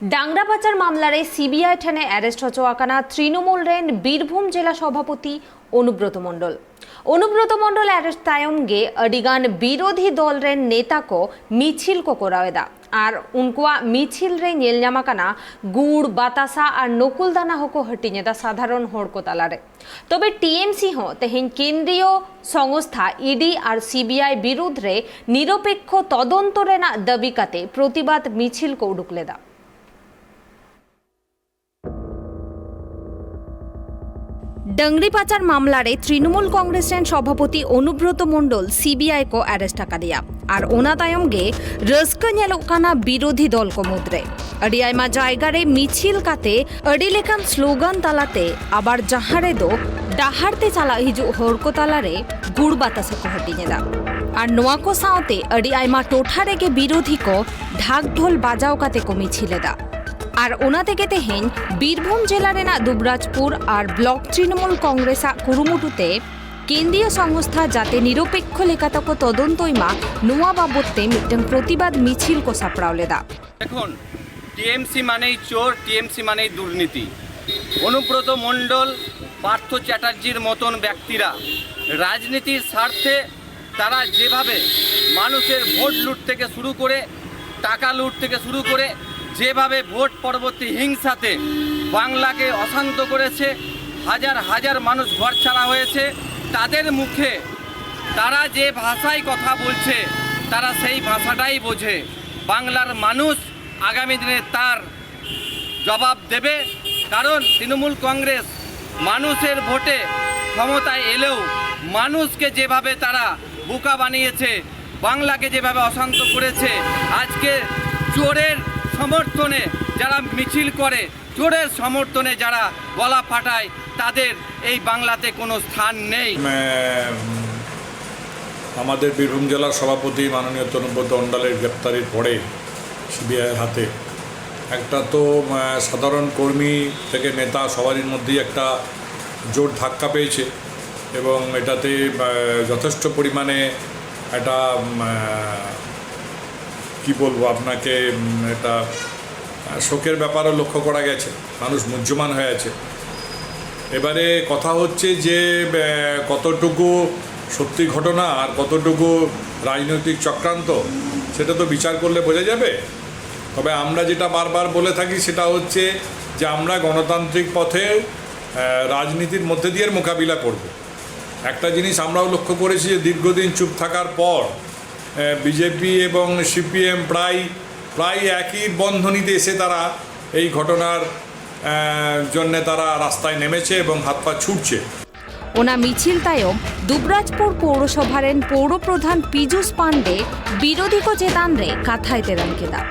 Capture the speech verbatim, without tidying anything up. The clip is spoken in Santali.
ᱰᱟᱝᱨᱟ ᱯᱟᱪᱟᱨ ᱢᱟᱢᱞᱟ ᱨᱮ ᱥᱤᱵᱤᱟᱭ ᱴᱷᱮᱱᱮ ᱟᱨᱮᱥᱴ ᱦᱚᱪᱚ ᱟᱠᱟᱱᱟ ᱛᱨᱤᱱᱚᱢᱩᱞ ᱨᱮᱱ ᱵᱤᱨᱵᱷᱩᱢ ᱡᱮᱞᱟ ᱥᱚᱵᱷᱟᱯᱚᱛᱤ ᱚᱱᱩᱵᱨᱚᱛᱚ ᱢᱚᱱᱰᱚᱞ᱾ ᱚᱱᱩᱵᱨᱚᱛᱚ ᱢᱚᱱᱰᱚᱞ ᱟᱨᱮᱥᱴ ᱛᱟᱭᱚᱢ ᱜᱮ ᱟᱹᱰᱤᱜᱟᱱ ᱵᱤᱨᱳᱫᱷᱤ ᱫᱚᱞ ᱨᱮᱱ ᱱᱮᱛᱟ ᱠᱚ ᱢᱤᱪᱷᱤᱞ ᱠᱚ ᱠᱚᱨᱟᱣ ᱮᱫᱟ᱾ ᱟᱨ ᱩᱱᱠᱩᱣᱟᱜ ᱢᱤᱪᱷᱤᱞ ᱨᱮ ᱧᱮᱞ ᱧᱟᱢ ᱟᱠᱟᱱᱟ ᱜᱩᱲ, ᱵᱟᱛᱟᱥᱟ ᱟᱨ ᱱᱚᱠᱩᱞ ᱫᱟᱱᱟ ᱦᱚᱸᱠᱚ ᱦᱟᱹᱴᱤᱧ ᱮᱫᱟ ᱥᱟᱫᱷᱟᱨᱚᱱ ᱦᱚᱲ ᱠᱚ ᱛᱟᱞᱟᱨᱮ᱾ ᱛᱚᱵᱮ ᱴᱤᱮᱢᱥᱤ ᱦᱚᱸ ᱛᱮᱦᱮᱧ ᱠᱮᱱᱫᱨᱤᱭᱚ ᱥᱚᱝᱥᱛᱷᱟ ᱤᱰᱤ ᱟᱨ ᱥᱤᱵᱤᱟᱭ ᱵᱤᱨᱩᱫᱷ ᱨᱮ ᱱᱤᱨᱚᱯᱮᱠᱠᱷᱚ ᱛᱚᱫᱚᱱᱛᱚ ᱨᱮᱱᱟᱜ ᱫᱟᱹᱵᱤ ᱠᱟᱛᱮ ᱯᱨᱚᱛᱤᱵᱟᱫ ᱢᱤᱪᱷᱤᱞ ᱠᱚ ᱩᱰᱩᱠ ᱞᱮᱫᱟ᱾ ᱰᱟᱝᱨᱤ ᱯᱟᱪᱟᱨ ᱢᱟᱢᱞᱟ ᱨᱮ ᱛᱨᱤᱱᱚᱢᱩᱞ ᱠᱚᱝᱜᱨᱮᱥ ᱨᱮᱱ ᱥᱚᱵᱷᱟᱯᱚᱛᱤ ᱚᱱᱩᱵᱨᱚᱛᱚ ᱢᱚᱱᱰᱚᱞ ᱥᱤᱵᱤᱟᱭ ᱠᱚ ᱟᱨᱮᱥᱴ ᱟᱠᱟᱫᱮᱭᱟ᱾ ᱟᱨ ᱚᱱᱟ ᱛᱟᱭᱚᱢ ᱜᱮ ᱨᱟᱹᱥᱠᱟᱹ ᱧᱮᱞᱚᱜ ᱠᱟᱱᱟ ᱵᱤᱨᱳᱫᱷᱤ ᱫᱚᱞ ᱠᱚ ᱢᱩᱫᱽᱨᱮ᱾ ᱟᱹᱰᱤ ᱟᱭᱢᱟ ᱡᱟᱭᱜᱟ ᱨᱮ ᱢᱤᱪᱷᱤᱞ ᱠᱟᱛᱮ ᱟᱹᱰᱤ ᱞᱮᱠᱟᱱ ᱥᱞᱳᱜᱟᱱ ᱛᱟᱞᱟᱛᱮ, ᱟᱵᱟᱨ ᱡᱟᱦᱟᱸ ᱨᱮᱫᱚ ᱰᱟᱦᱟᱨ ᱛᱮ ᱪᱟᱞᱟᱜ ᱦᱤᱡᱩᱜ ᱦᱚᱲ ᱠᱚ ᱛᱟᱞᱟᱨᱮ ᱜᱩᱲ ᱵᱟᱛᱟᱥᱟ ᱠᱚ ᱦᱟᱹᱴᱤᱧ ᱮᱫᱟ᱾ ᱟᱨ ᱱᱚᱣᱟ ᱠᱚ ᱥᱟᱶᱛᱮ ᱟᱹᱰᱤ ᱟᱭᱢᱟ ᱴᱚᱴᱷᱟ ᱨᱮᱜᱮ ᱵᱤᱨᱳᱫᱷᱤ ᱠᱚ ᱰᱷᱟᱠ ᱰᱷᱳᱞ ᱵᱟᱡᱟᱣ ᱠᱟᱛᱮ ᱠᱚ ᱢᱤᱪᱷᱤᱞ ᱮᱫᱟ᱾ ᱟᱨ ᱚᱱᱟ ᱛᱮᱜᱮ ᱛᱮᱦᱮᱧ ᱵᱤᱨᱵᱷᱩᱢ ᱡᱮᱞᱟ ᱨᱮᱱᱟᱜ ᱫᱩᱵᱽᱨᱟᱡᱽᱯᱩᱨ ᱟᱨ ᱵᱞᱚᱠ ᱛᱨᱤᱱᱚᱢᱩᱞ ᱠᱚᱝᱜᱨᱮᱥᱟᱜ ᱠᱩᱨᱩᱢᱩᱴᱩ ᱛᱮ ᱠᱮᱱᱫᱨᱤᱭᱚ ᱥᱚᱝᱥᱛᱷᱟ ᱡᱟᱛᱮ ᱱᱤᱨᱚᱯᱮᱠᱠᱷᱚ ᱞᱮᱠᱟᱛᱮ ᱠᱚ ᱛᱚᱫᱚᱱᱛᱚᱭ ᱢᱟ, ᱱᱚᱣᱟ ᱵᱟᱵᱚᱛ ᱛᱮ ᱢᱤᱫᱴᱟᱝ ᱯᱨᱚᱛᱤᱵᱟᱫ ᱢᱤᱪᱷᱤᱞ ᱠᱚ ᱥᱟᱯᱲᱟᱣ ᱞᱮᱫᱟ᱾ এখন টিএমসি মানেই চোর, টিএমসি মানেই দুর্নীতি। অনুব্রত মণ্ডল, পার্থ চ্যাটার্জির মতন ব্যক্তিরা রাজনীতির স্বার্থে তারা যেভাবে মানুষের ভোট লুট থেকে শুরু করে, টাকা লুট থেকে শুরু করে, যেভাবে ভোট পরবর্তী হিংসাতে বাংলাকে অশান্ত করেছে, হাজার হাজার মানুষ ঘরছাড়া হয়েছে, তাদের মুখে তারা যে ভাষায় কথা বলছে, তারা সেই ভাষাটাই বোঝে। বাংলার মানুষ আগামী দিনে তার জবাব দেবে। কারণ তৃণমূল কংগ্রেস মানুষের ভোটে ক্ষমতায় এলেও মানুষকে যেভাবে তারা বোকা বানিয়েছে, বাংলাকে যেভাবে অশান্ত করেছে, আজকে চোরের সমর্থনে যারা মিছিল করে, চোরের সমর্থনে যারা গলা ফাটায়, তাদের এই বাংলাতে কোনো স্থান নেই। আমাদের বীরভূম জেলার সভাপতি মাননীয় তনুব্রত অন্ডালের গ্রেপ্তারির পরে সিবিআইয়ের হাতে একটা তো সাধারণ কর্মী থেকে নেতা সবারই মধ্যেই একটা জোর ধাক্কা পেয়েছে এবং এটাতে যথেষ্ট পরিমাণে একটা কি বলবো আপনাকে, এটা শোকের ব্যাপারও লক্ষ্য করা গেছে, মানুষ মুহ্যমান হয়ে আছে। এবারে কথা হচ্ছে যে আহ, কতটুকু সত্যি ঘটনা আর কতটুকু রাজনৈতিক চক্রান্ত, সেটা তো বিচার করলে বোঝা যাবে। তবে আমরা যেটা বারবার বলে থাকি সেটা হচ্ছে যে আমরা গণতান্ত্রিক পথে আহ, রাজনীতির মধ্যে দিয়ে এর মোকাবিলা করব। একটা জিনিস আমরাও লক্ষ্য করেছি যে দীর্ঘদিন চুপ থাকার পর বিজেপি এবং সিপিএম প্রায় প্রায় একই বন্ধনীতে এসে তারা এই ঘটনার আহ, জন্যে তারা রাস্তায় নেমেছে এবং হাত পা ছুটছে। ᱚᱱᱟ ᱢᱤᱪᱷᱤᱞ ᱛᱟᱭᱚᱢ ᱫᱩᱵᱨᱟᱡᱽᱯᱩᱨ ᱯᱳᱣᱨᱚᱥᱚᱵᱷᱟ ᱨᱮᱱ ᱯᱳᱣᱨᱚ ᱯᱨᱚᱫᱷᱟᱱ ᱯᱤᱡᱩᱥ ᱯᱟᱱᱰᱮ ᱵᱤᱨᱳᱫᱷᱤ ᱠᱚ ᱪᱮᱛᱟᱱ ᱨᱮ ᱠᱟᱛᱷᱟᱭ ᱛᱮᱨᱟᱝ ᱠᱮᱫᱟ᱾